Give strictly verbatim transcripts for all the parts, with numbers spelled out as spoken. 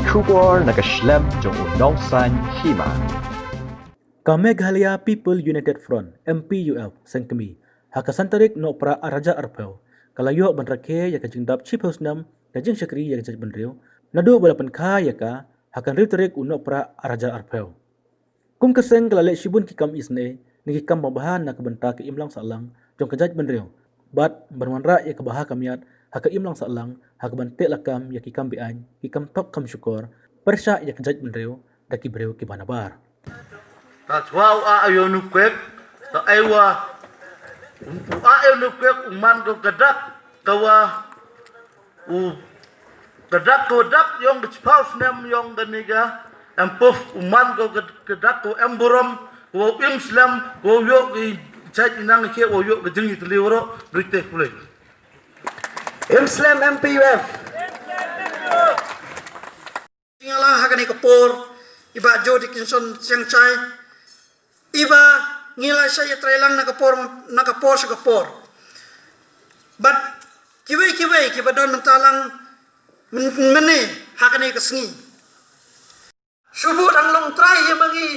Khubor na ka shlem jong u nongsan hima. Ka Meghalaya People United Front, M P U F, sengkmie ha ka san tarik Nohprah ar hajar arphew ka la ïoh ban rakhe ïa ka jingdap shiphew snem ka jingshakri ïa ka jaitbynriew, naduh ba la pynkha ïa ka ha ka hynriew tarik u Nohprah ar hajar arphew. Kum ka seng ka la leh shibun ki kam isynei ne ki kam babha na ka bynta ka imlang sahlang jong ka jaitbynriew bad ban wanrah ïa ka bha ka miat ha ka imlang sahlang ha ka ban teh lakam ïa ki kam beaiñ, ki kam thok kam shukor, pyrshah ïa ka jaitbynriew da ki briew kiba nabar. Ta chwa u a ayo nu kwek, ta aiwa u a ayo nu kwek u man ko ka dak ka wa u ka dak ko dap yong ka chipau snem yong ka ni ka em puf u man ko ka ka dak ko em burom ko im slem ko yo ki chai inang ke ko yo ka jing itli woro. Brite kule. Im slem M P U F. Nga la ha kane ka por iba jo di kinson siang chai iba ngi la sha ya trai lang na ka por na ka por sha ka por. But kiwei kiwei kiba don mynta lang men- mene ha kane ka sngi. Shubu dang long trai ya mangi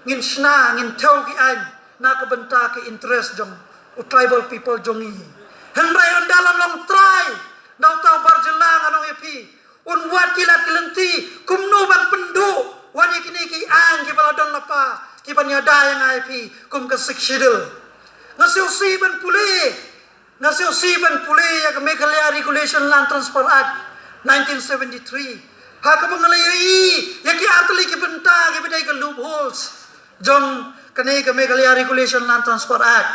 ngin shna ngin thew ki ain na ka bynta ka interest jong u tribal people jong ngi. Hynrei ynda la long trai da uta u bar jylla nga nong ya phi un wad ki lad ki lynti kumno ban pynduh wad ïa kine ki ain kiba la don lapa kiban ïada ïa nga ïa phi kum ka Sixth Schedule. Nga sngewsih ban pule, nga sngewsih ban pule ïa ka Meghalaya Regulation Land Transfer Act nineteen seventy-three ha kaba nga la ïohi ïa ki artylli ki bynta kiba dei ka loopholes jong kane ka Meghalaya Regulation Land Transfer Act.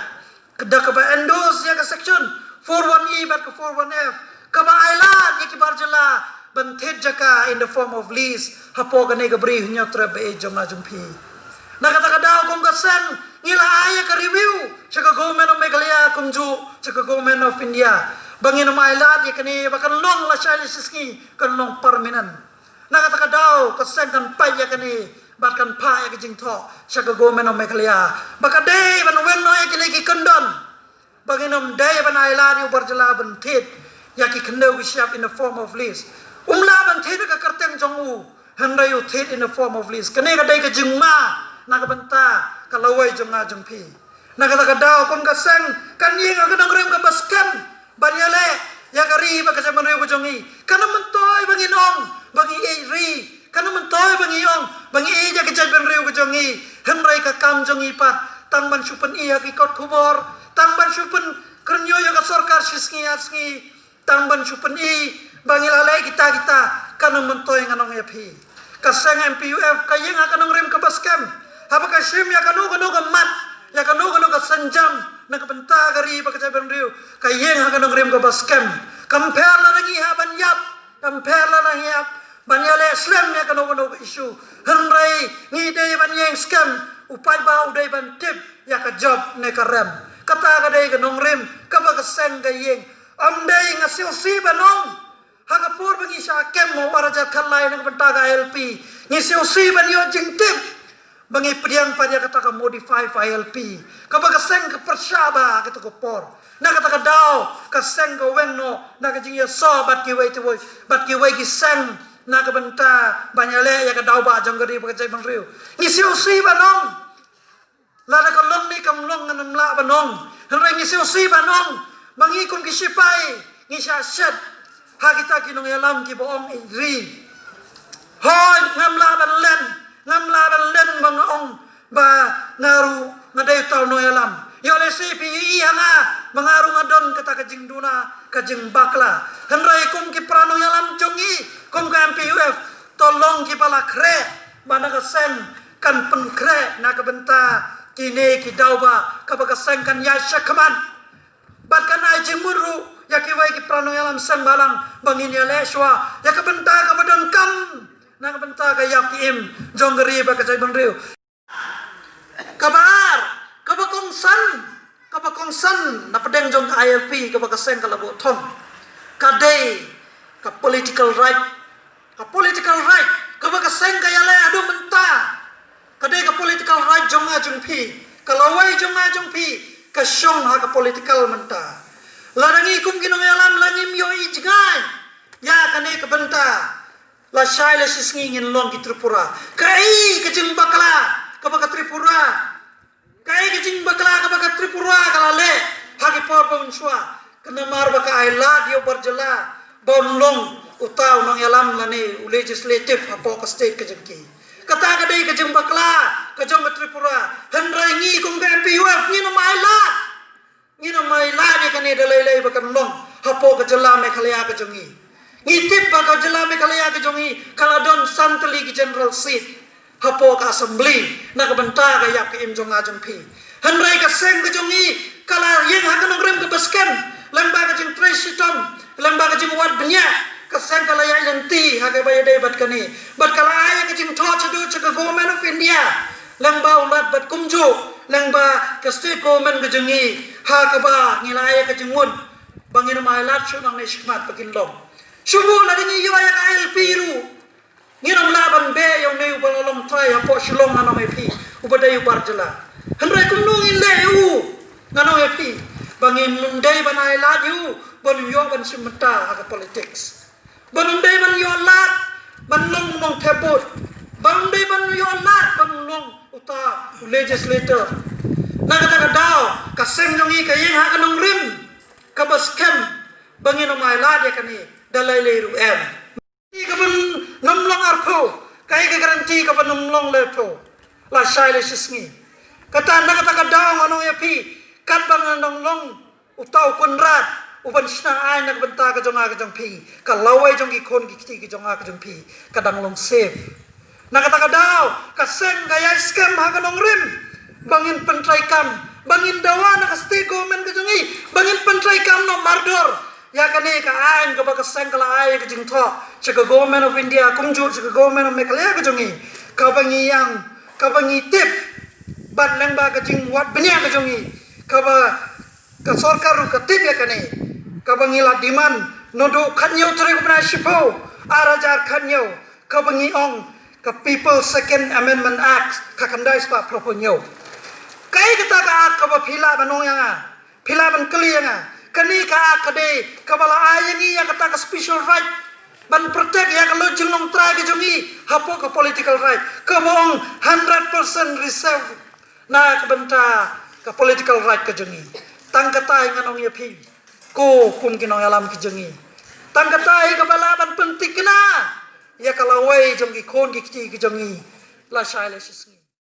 Ka da kaba endorse ïa ka section four one E bad ka four one F kaba ai lad ïa ki bar jylla ban thied jaka in the form of lease hapoh kane ka Bri Hynñiewtrep ba ïeit jong nga jong phi. Na kata ka daw kum ka seng ngi la ai ïa ka review sha ka Government of Meghalaya kumjuh sha ka Government of India ba ngin ym ai lad ïa kane ba kan long lashai lashisngi, kan long permanent. Na kata ka daw ka seng kan peit ïa kane bad kan phah ïa ka jingthoh sha ka Government of Meghalaya ba ka dei ban weng noh ïa kine ki kyndon ba ngin ym dei ban ai lad ïa u bar jylla ban thied ïa ki khyndew ki shyiap in the form of lease. Um lah ban thied ïa ka kyrteng jong u hynrei u thied in the form of lease. Kane ka dei ka jingma na ka bynta ka lawei jong nga jong phi. Na kata ka daw kum ka seng kan ïeng ha ka nongrim kaba skhem ban ïaleh ïa ka ri bad ka jaitbynriew ka jong ngi. Kan ym myntoi ba ngin ong ba ngi ïeit ri, kan ym myntoi ba ngi ong ba ngi ïeit ïa ka jaitbynriew ka jong ngi. Hynrei ka kam jong ngi pat tang ban shu pyni ha ki kot khubor, tang ban shu pynkynriah ïa ka sorkar shisngi arsngi, tang ban shu pyni ba ngi la leh kita kita. Kan ym myntoi ngan ong ïa phi. Ka seng M P U F ka ïeng ha ka nongrim kaba skhem. Haba ka shim ïa kano kano ka mat, ïa kano kano ka sienjam na ka bynta ka ri bad ka jaitbynriew, ka ïeng ha ka nongrim kaba skhem. Kam pher lada ngi hap ban ïap, kam pher lada ngi hap ban ïaleh slem ïa kano kano ka issue. Hynrei ngi dei ban ïeng skhem, u paidbah u dei ban tip ïa ka jop ne ka rem. Kata ka dei ka nongrim kaba ka seng ka ïeng. Ym dei, nga sngewsih ban ong ha ka por ba ngi shah kem ha u ar hajar khatlai na ka bynta ka I L P, ngi sngewsih ban ïoh jingtip ba ngi pdiang pat ïa kata ka modified I L P kaba ka seng ka pyrshah ba ha kata ka por. Na kata ka daw ka seng ka weng noh na ka jingïasoh bad kiwei kiwei, bad kiwei ki seng na ka bynta ban ïaleh ïa ka daw ba jong ka ri bad ka jaitbynriew. Ngi sngewsih ban ong lada ka long ne kam long ngan ym lah ban ong. Hynrei ngi sngewsih ban ong ba ngi kum ki shipai ngi shah shet ha kita ki nongïalam kiba ong ïeit ri. Hooid ngam lah ban len, ngam lah ban len ba nga ong ba nga ruh nga dei uta u nongïalam. Ïoh lehse phi ïohi ha nga ba nga ruh nga don kata ka jingduna ka jingbakla. Hynrei kum ki para nongïalam jong ngi kum ka M P U F to long kiba la khreh ba na ka seng kan pynkhreh na ka bynta kine ki daw ba kaba ka seng kan ïaid shakhmat. Bad kan ai jingmut ruh ïa kiwei ki para nongïalam seng balang ba ngin ïaleh shuwa ïa ka bynta kaba donkam na ka bynta ka ïap ki im jong ka ri bad ka jaitbynriew. Kaba ar, kaba kongsan, kaba kongsan na pdeng jong ka I L P kaba ka seng ka la buh thong ka dei ka political right. Ka political right kaba ka seng ka ïaleh haduh mynta ka dei ka political right jong nga jong phi, ka lawei jong nga jong phi ka shong ha ka political mynta. Lada ngi kum ki nongïalam la ngim ïohi jngai ïa kane ka bynta, Lashai lashisngi ngin long ki Tripura. Kaei ka jingbakla kaba ka Tripura, kaei ka jingbakla kaba ka Tripura ka la leh ha ki por ba mynshuwa? Ka namar ba ka ailad ïa u bar jylla ba un long uta u nongïalam lane u legislative hapoh ka state ka jong ki. Kata ka dei ka jingbakla ka jong ka Tripura. Hynrei ngi kum ka M P U F ngin ym ailad. Ngin ym ailad ïa kane da lei lei ba kan long hapoh ka jylla Meghalaya ka jong ngi. Ngi tip ba ka jylla Meghalaya ka jong ngi ka la don san tylli ki general seat hapoh ka assembly na ka bynta ka ïap ka im jong nga jong phi. Hynrei ka seng ka jong ngi ka la ïeng ha ka nongrim kaba skhem, lyngba ka jingtrei shitom, lyngba ka jingwad bniah, ka seng ka la ïaid lynti ha kaba ïadei bad kane. Bad ka la ai ka jingthoh shaduh sha ka Government of India, lyngba u Lat bad kumjuh lyngba ka state government ka jong ngi, ha kaba ngi la ai ka jingmut ba ngin ym ailad shuh nangne shakhmat ba kin long. Shu buh lada ngi ïoh ïa ka I L P ruh, ngin ym lah ban beh ïa une uba la long trai hapoh Shillong, ngan ong ïa phi, uba dei u bar jylla. Hynrei kumno ngin leh ïa u, ngan ong ïa phi, ba ngin ym dei ban ailad ïa u ban ïoh ban shim bynta ha ka politics. Ban ym dei ban ïoh lad ban long u nongthep vote. Ban ym dei ban ïoh lad ban long uta u legislator. Na kata ka daw ka seng jong ngi ka ïeng ha ka nongrim kaba skhem ba ngin ym ailad ïa kane da lei lei ruh em. Ka ban ym long arphew, kaei ka guarantee ka ban ym long laiphew, lashai lashisngi. Kata na kata ka daw ngan ong ïa phi, katba ngan ong long uta u Conrad uban shna aiñ na ka bynta ka jong nga ka jong phi, ka lawei jong ki khun ki kti ka jong nga ka jong phi ka dang long safe. Na kata ka daw ka seng ka ïai skhem ha ka nongrim ba ngin pyntreikam, ba ngin dawa na ka state government ka jong ngi ba ngin pyntreikam noh mardor ïa kane ka aiñ kaba ka seng ka la ai ka jingthoh sha ka Government of India kumjuh sha ka Government of Meghalaya ka jong ngi, kaba ngi ïang, kaba ngi tip, bad lyngba ka jingwad bniah ka jong ngi, kaba ka sorkar ruh ka tip ïa kane, kaba ngi la demand naduh khathynñiew tarik u bnai shiphew ar hajar khathynñiew, kaba ngi ong ka People's Second Amendment Act ka khyndai spah phraphew hynñiew. Kaei kata ka act kaba phi lah ban ong ïa nga, phi lah ban kylli ïa nga? Kane ka act ka dei kaba la ai ïa ngi ïa kata ka special right ban protect ïa ka lynti jinglong trai ka jong ngi hapoh ka political right, kaba ong hundred percent reserve na ka bynta ka political right ka jong ngi. Tang kata hi ngan ong ïa phi, ko kum ki nongïalam ki jong ngi. Tang kata hi kaba lah ban pynthikna ïa ka lawei jong ki khun ki kti ki jong ngi lashai lashisngi.